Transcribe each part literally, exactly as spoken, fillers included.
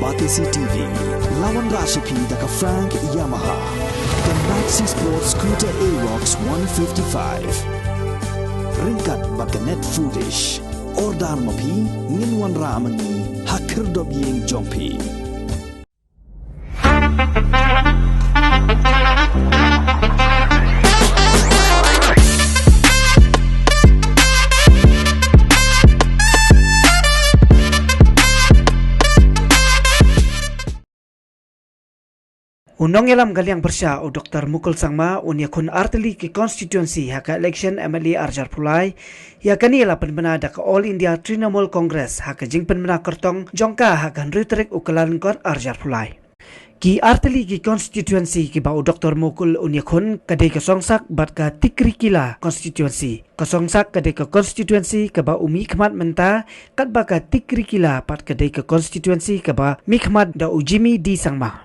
Batesi T V. La wanrah sha phi da ka Frank Yamaha, ka Maxi Sport Scooter Aerox one fifty-five. Ryngkat bad ka Net Foodish. Order ma phi, ngin wanrah ma ngi ha khyrdop ïing jong phi. U nongïalam ka liang pyrshah u Doktor Mukul Sangma un ïakhun artylli ki constituency ha ka election M L A arhajar arphew lai. Ïa kane la pynbna da ka All India Trinamool Congress ha ka jingpynbna kyrtong jong ka ha ka hynriew tarik u Kyllalyngkot arhajar arphew lai. Ki artylli ki constituency kiba u Doktor Mukul un ïakhun ka dei ka Songsak bad ka Tikrikilla constituency. Ka Songsak ka dei ka constituency kaba u mihkhmat mynta, katba ka Tikrikilla pat ka dei ka constituency kaba mihkhmat da u Jimmy D Sangma.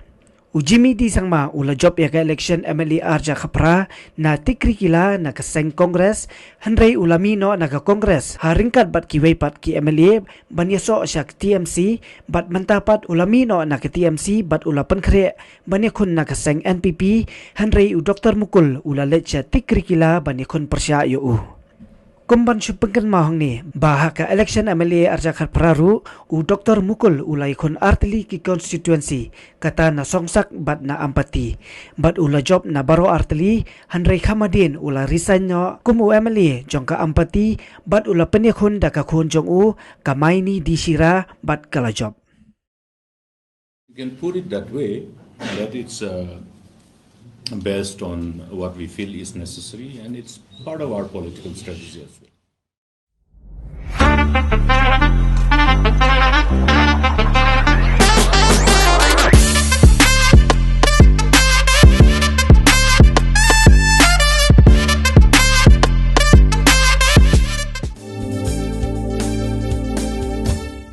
U Jimmy D Sangma u la jop ïa ka election M L A arhajar khatphra na Tikrikilla na ka seng Congress, hynrei u la mih noh na ka Congress ha ryngkat bad kiwei pat ki M L A ban ïasoh sha ka T M C, bad mynta pat u la mih noh na ka T M C bad u la pynkhreh ban ïakhun na ka seng N P P, hynrei u Doktor Mukul u la leit sha Tikrikilla ban ïakhun pyrshah ïa u. Kum ban shu pynkynmaw hangne ba ha ka election M L A arhajar khatphra ruh, u Doktor Mukul u la ïakhun artylli ki constituency, kata na Songsak bad na Ampati. Bad u la jop na baroh artylli, hynrei kham hadien u la resign noh kum u M L A jong ka Ampati, bad u la pynïakhun da ka khun jong u, ka Maini D Shira, bad ka la jop. You can put it that way, that it's uh, based on what we feel is necessary, and it's part of our political strategy as well.